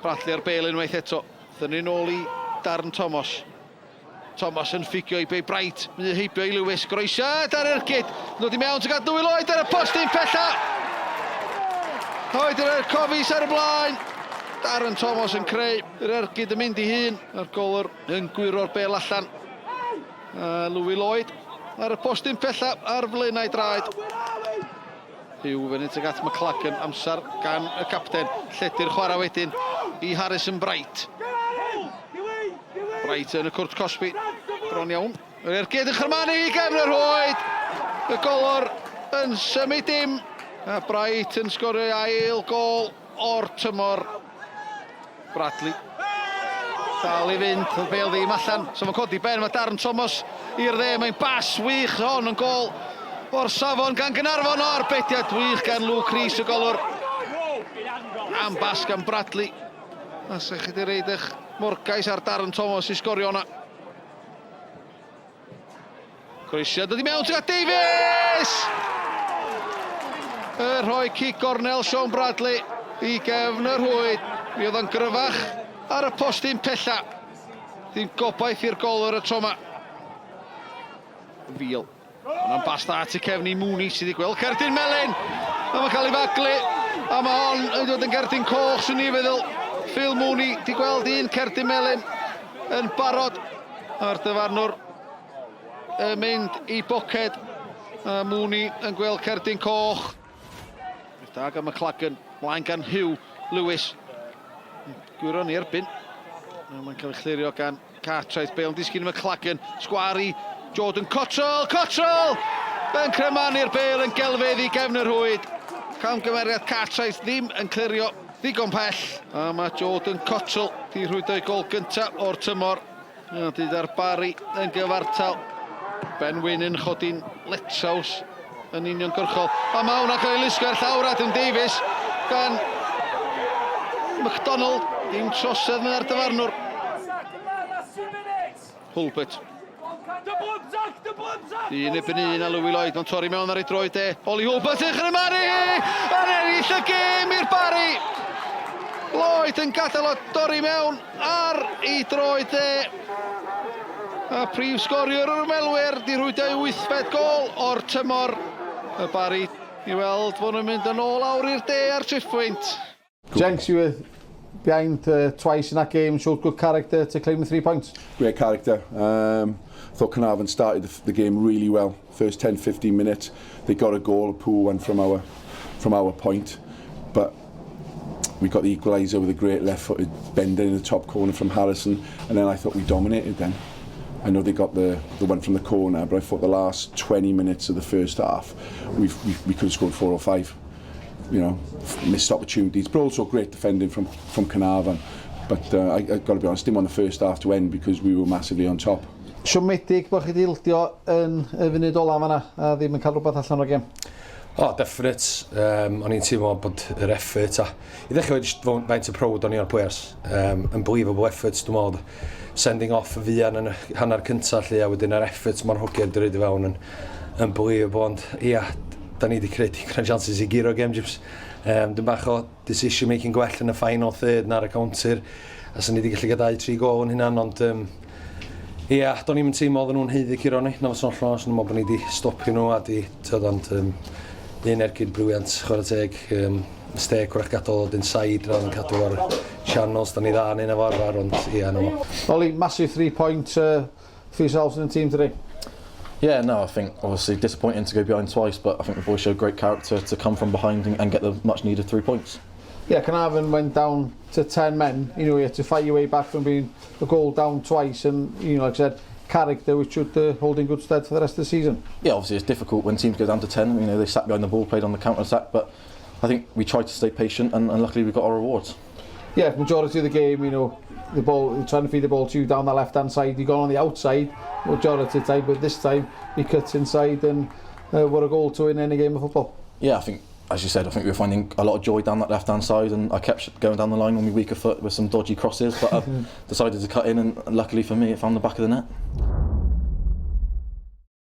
Bradley ar bel unwaith eto. Thynnu nôl i Darren Thomas. Thomas yn ffugio i Bay Bright. Mynd heibio i Lewis. Groesiad ar ergyd. Nod i mewn tuag at Louis Lloyd ar y postyn pella. Oed yr Cofis ar y blaen. Darren Thomas yn creu yr ergyd yn mynd i hun. A'r golwr yn gwyro'r bel allan. A Louis Lloyd ar y postyn pella ar flaenau draed. Hugh fyny tuag at McLagan, amser gan y capten. Lledu'r chwarae wedyn i Harrison Bright. Bright yn y cwrt cosbi, bron iawn. Yr ergyd yn chyrmanu i gefn y rhwyd. Y golwr yn symud dim. A Bright yn sgorio ail gol o'r tymor. Bradley. Dal i fynd, y bel ddim allan. So mae'n codi ben, mae Darren Thomas i'r dde, mae'n bas wych hon yn gol o'r safon gan Gynarfon o arbediad wych gan Luke Rees y golwr. Am bas gan Bradley. A sa chi wedi reid eich morgais ar Darren Thomas i sgorio hwnna. Croesiad dod i mewn tuag at Davies! Y rhoi cic gornel Sean Bradley i gefn y rhwyd. Mi oedd o'n gryfach ar y postyn pella. Dim gobaith i'r golwr y tro yma. Fil. Hwna'n bas dda at y cefn i Mooney sydd wedi gweld cerdyn melyn. A mae'n cael ei faglu. A mae hon yn dod yn gerdyn coch, swn i'n feddwl. Phil Mooney wedi gweld un cerdyn melyn yn barod. A'r dyfarnwr yn mynd i boced. A Mooney yn gweld cerdyn coch. Da gan McLagan, mlaen gan Hugh Lewis. Gwyro ni erbyn. Mae'n cael ei chlirio gan Cartwright. Bale yn disgyn i McLagan. Sgwar i Jordan Cottrell. Cottrell! Yn cremanu'r bale yn gelfydd i gefn y rhwyd. Camgymeriad Cartwright ddim yn clirio ddigon pell. A mae Jordan Cottrell di rhwydo ei gol gyntaf o'r tymor. A dyd ar Barry yn gyfartal. Ben Wyn yn chodi'n letraws yn uniongyrchol. A mae hwnna'n cael ei lusgo ar llawr Adam Davies gan McDonald. Dim trosedd meddai'r dyfarnwr. Hulbert. Un ebyn un a Louis Lloyd, mae'n torri mewn ar ei droed de. Oli Hulbert yn chrymaru hi! Yn ennill y gêm i'r Barry! Lloyd yn gadael o dorri mewn ar ei droed dde. A prif sgoriwr yr ymwelwyr di rhwydo ei wythfed gol o'r tymor. Y Barry i weld fod nhw'n mynd yn ôl lawr i'r de ar triphwynt. Jenks, you were behind twice in that game, showed good character to claim the three points. Great character. Thought Caernarfon started the, the game really well. First 10, 15 minutes, they got a goal, a poor one from our, from our point. But we got the equaliser with a great left-footed bender in the top corner from Harrison, and then I thought we dominated then. I know they got the, the one from the corner, but I thought the last 20 minutes of the first half, we've, we, we could have scored four or five. You know, missed opportunities, but also great defending from, from Carnarvon. But uh, I, I've got to be honest, didn't want the first half to end because we were massively on top. Siomedig bod chi wedi ildio yn y funud ola fanna a ddim yn cael rhywbeth allan o'r gêm. O, oh, definite. Um, o'n i'n teimlo bod yr effort a... I ddechrau jyst faint o proud o'n i o'r players. Um, unbelievable effort, dwi'n meddwl. Sending off y fuan yn y hanner cyntaf lle a wedyn yr effort mae'r hogiau wedi rhaid i fewn yn unbelievable. Ond ia, da ni wedi creu digon o chances i guro gem, James. Um, dwi'n bach o decision making gwell yn y final third na'r y counter. A sy'n ni wedi gallu gael 2-3 gol yn hynna, ond um, ia, do'n i'm yn teimlo oedden nhw'n haeddu curo ni, na fos yn hollol, meddwl bod ni wedi stopio nhw a di, tyd, ond um, un ergyd brilliant, chwarae teg, um, mistake wrach gadael od inside rather than cadw ar channels, da ni dda yn un efo arfer, ond ia, no. Ollie, massive three point for yourselves and the team today. Yeah, no, I think obviously disappointing to go behind twice, but I think the boys showed great character to come from behind and, and get the much needed three points. Yeah, Carnarvon went down to 10 men. You know, you had to fight your way back from being a goal down twice, and you know, like I said, character which should hold in good stead for the rest of the season. Yeah, obviously it's difficult when teams go down to 10. You know, they sat behind the ball, played on the counter attack, but I think we tried to stay patient, and, and luckily we got our rewards. Yeah, majority of the game, you know, the ball, trying to feed the ball to you down the left hand side. You gone on the outside majority of the time, but this time he cuts inside and what a goal to win any game of football. Yeah, I think as you said, I think we were finding a lot of joy down that left-hand side, and I kept going down the line on my weaker foot with some dodgy crosses, but I decided to cut in, and luckily for me, it found the back of the net.